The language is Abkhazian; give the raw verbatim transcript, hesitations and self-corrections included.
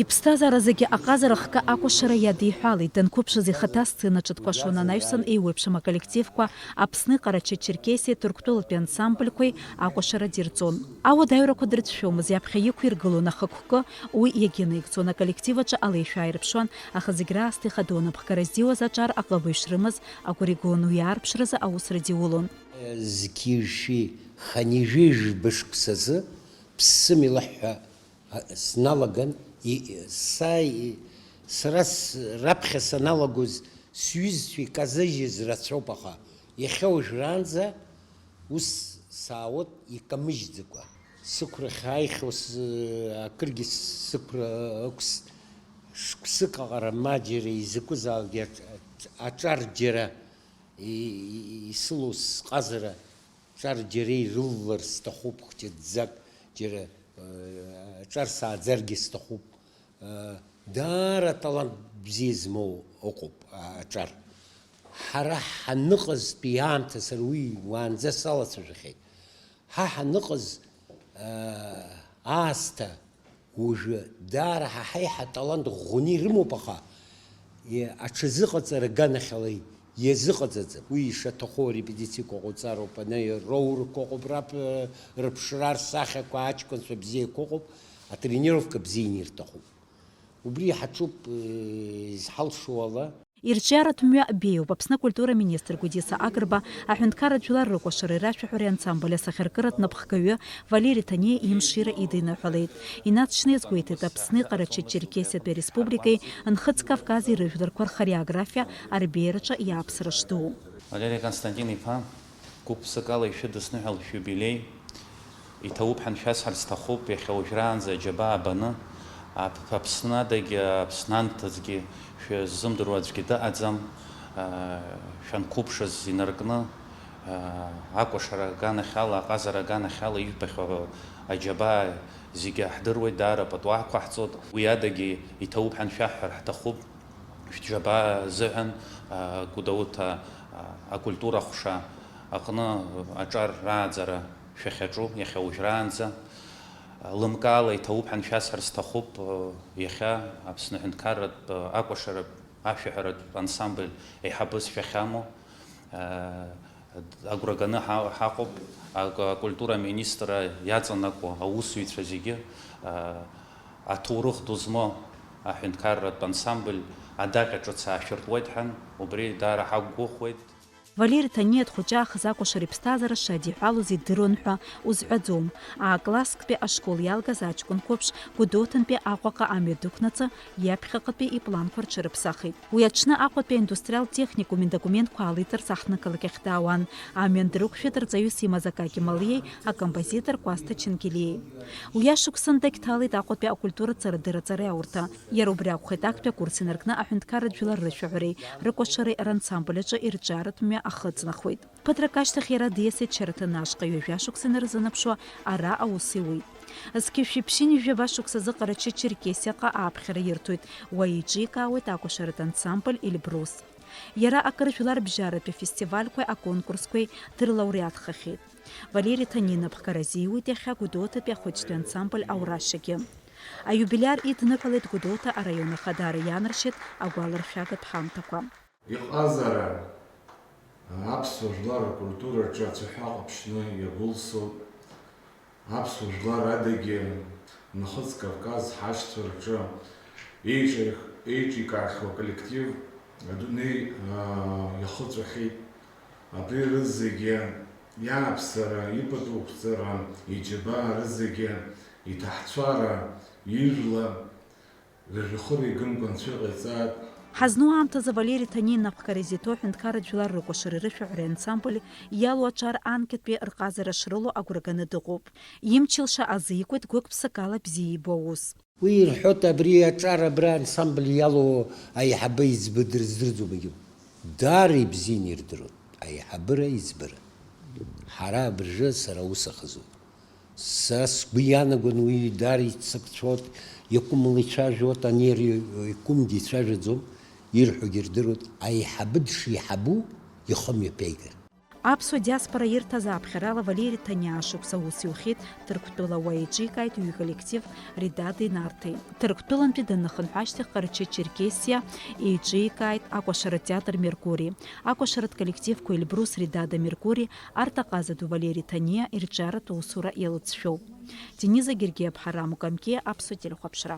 Иԥсҭазаара зегьы аҟазара хкы акәашара иадиҳәалеит, данқәыԥшыз ихаҭа сценаҿы дкәашон анаҩсан еиуеиԥшым аколлективқәа Аԥсни Ҟарачы-Черкесиеи Ҭырқәтәылатәи ансамбльқәеи акәашара дирҵон. Ауадаҩрақәа дрыцәшәомызт, иаԥхьа иқәиргылон ахықәкы, уи иагьынаигӡон, аколлектив аҿы алеишәа ааирԥшуан, аха зегь раасҭа ихадоу анапхгара здиуаз аҿар аҟыбаҩ шрымаз агәра игон, уи аарԥшразы аус рыдиулон. Зқьи-жәшәи хынҩажәи жәба шықәсазы ԥсым илыҳәҳәа сналаган, и-, са, и-, сара с-, раԥхьа саналагоз сҩызцәа иказыжьыз рацәоуп, аха иахьа уажәраанӡа ус саауеит икамыжьӡакәа. Сықәрахь ааихьоу с-, акыргьы сықәра ықәс-, шықәсык аҟара ма џьара изакәызаалакгьы аҿ-, аҿ-, аҿар џьара и-, и-, исылоу сҟазара ҿар џьара ирыллар сҭахуп, хәҷыӡӡак, џьара, э, аҿар сааӡаргьы сҭахуп. Э, даара талант бзиа змоу ыҟоуп, а-, аҿар. Ҳара ҳаныҟазтәи аамҭа сара уи уаанӡа салацәажәахьеит. Ҳа ҳаныҟаз, э, аасҭа Уажәы даара ҳа ҳаиҳа талант ӷәӷәаны ирымоуп, аха, е, аҽазыҟаҵара аганахьала иазыҟаҵаӡам. Уи ишаҭаху арепетициақәа ҟауҵароуп, ана роурқәа ыҟоуп, рап-, рыԥшра, рсахьақәа, аҷкәынцәа бзиақәа ыҟоуп, атренировка бзианы ирҭахуп. Убри иҳаҿуп, е, изҳалшо ала. Ирҿиаратә мҩа беиоуп. Аԥсны акультура министр Гәдиса Агрба аҳәынҭқарратә жәлар рыкәашареи рашәаҳәареи ансамбль асахьаркыратә напхгаҩы Валери Ҭаниа имшира идиныҳәалеит. Инаҵшьны иазгәеиҭеит Аԥсни Ҟарачы-Черкесиатәи Ареспубликеи Нхыҵ Кавкази рыжәларқәа рхореографиа арбеиараҿы иааԥсара шду. Валери Константин-иԥа, гәык-ԥсыкала ишәыдысныҳәалт шәиубилеи. Иҭабуп ҳәа шәасҳәар сҭахуп, иахьа уажәраанӡа аџьабаа баны, Ап-, Аԥсны адагьы, Аԥсны анҭыҵгьы шәыззымдыруа аӡәгьы дыҟаӡам, аа, шәанқәыԥшыз инаркны, аа, акәашара аганахьала, аҟазара аганахьала ижәбахьоу аџьабаа зегьы ҳдыруеит, даара пату ақәаҳҵоит. Уи адагьы иҭабуп ҳәа шәаҳҳәар ҳҭахуп. Шәџьабаа азыҳәан, а, Гәдоуҭа, а, акультура ҟәша аҟны аҿар рааӡара шәахьаҿу, иахьа уажәраанӡа. Лымкаала иҭабуп ҳәа шәасҳәар сҭахуп, иахьа Аԥсны аҳәынҭқарратә акәашаратә ашәаҳәаратә ансамбль еиҳабыс шәахьамоу, а, Агәра ганы ҳа-, ҳаҟоуп, ак-, акультура аминистра иаҵанакуа аусзуҩцәа зегьы, а, аҭоурых ду змоу аҳәынҭқарратә ансамбль адаҟьа ҿыц аашәыртуеит ҳәан, убри даара ҳақәгәыӷуеит. Валери Ҭаниа дхәыҷаахыс акәашара иԥсҭазаара шадиҳәалоз идыруан ҳәа узҳәаӡом. А-класстәи ашкол иалгаз аҷкәын қәыԥш Гәдоуҭантәи Аҟәаҟа амҩа дықәнаҵы, иаԥхьаҟатәи ипланқәа рҽырыԥсахит. Уи аҽны Аҟәатәи аиндустриалтә техникум идокументқәа аалиҵарц аҳҭнықалақь ахь даауан. Амҩан дрықәшәеит рҵаҩыс имаз Акаки Малиеи акомпозитор Кәасҭа Ченгелиеи. Уи ашықәсан дагьҭалеит Аҟәатәи акультуратә ҵарадырра аҵареи аурҭа. Иара убри акәхеит актәи акурс инаркны аҳәынҭқарратә жәлар рышәаҳәареи рыкәашареи рансамбль аҿы ирҿиаратә мҩа ахыҵнахуеит. Ԥыҭрак ашьҭахь иара диасит Шьараҭан ашҟа ҩажәа шықәса инарзынаԥшуа ара аус иуит. Зқьи жәшәи ԥшьынҩажәи жәаба шықәсазы Ҟарачы-Черкесиаҟа ааԥхьара ирҭоит, уа еиҿикаауеит акәашаратә ансамбль Эльбрус. Иара акыр жәларбжьаратәи афестивальқәеи аконкурсқәеи дрылауреатхахьеит. Валери Ҭаниа напхгара азиуит иахьа Гәдоуҭатәи ахәыҷтәи ансамбль Аурашьагьы. Аиубилиар идныҳәалеит Гәдоуҭа араион ахадара иаанаршьеит агәаларшәагатә ҳамҭақәа. Иҟазара аԥсуа жәлар ркультураҿы ацәаҳәа ҟаԥшьны иагәылсуп. Аԥсуа жәлар адагьы Нхыҵ Кавказ ҳашьцәа рҿы еиҿих-, еиҿикаахьоу аколлектив адунеи, аа, иахыҵәахьеит. Абри рызегьы иааԥсара, ипату қәҵара, иџьабаа рызегьы иҭаҳцәара, ижәла, Жәаха-хара игымкәа анцәа иҟаиҵааит. Ҳазну аамҭазы Валери Ҭаниа инапхгара изиҭо аҳәынҭқарратә жәлар рыкәашареи рышәаҳәареи ансамбль иалоу аҿар анкьатәи рҟазара шрылоу агәра ганы дыҟоуп. Имч-илша азикуеит гәык-ԥсыкала бзиа ибо аус. Уи ирҳәоит, абри аҿар абра ансамбль иалоу аиҳабы иӡбы дырздырӡом, егьи. Даара ибзианы ирдыруеит аиҳабыра иӡбыра. Ҳара абыржәы сара аус ахызуп. Са сгәы иаанагон уи даара иццакцәоит, иакәымла ицәажәоит, ани ари иакәымгьы ицәажәаӡом, ирҳәогьы рдыруеит, аиҳабы дшеиҳабу ихы мҩаԥигар. Аԥсуа диаспора ирҭаз ааԥхьарала Валери Ҭаниа шықәса аус иухьеит. Ҭырқәтәыла уа еиҿикааит ҩ-коллектив Редадеи Нарҭеи. Ҭырқәтәылантәи данахынҳәы ашьҭахь Ҟарчы-Черкесиа еиҿикааит акәашаратә театр Меркури. Акәашаратә коллективқәа Эльбрус, Редада, Меркури, Арҭаҟаза ду Валери Ҭаниа ирҿиаратә усура иалҵшәоуп. Дениза Гергиаԥҳа, Раму Камке, Аԥсуа телехәаԥшра.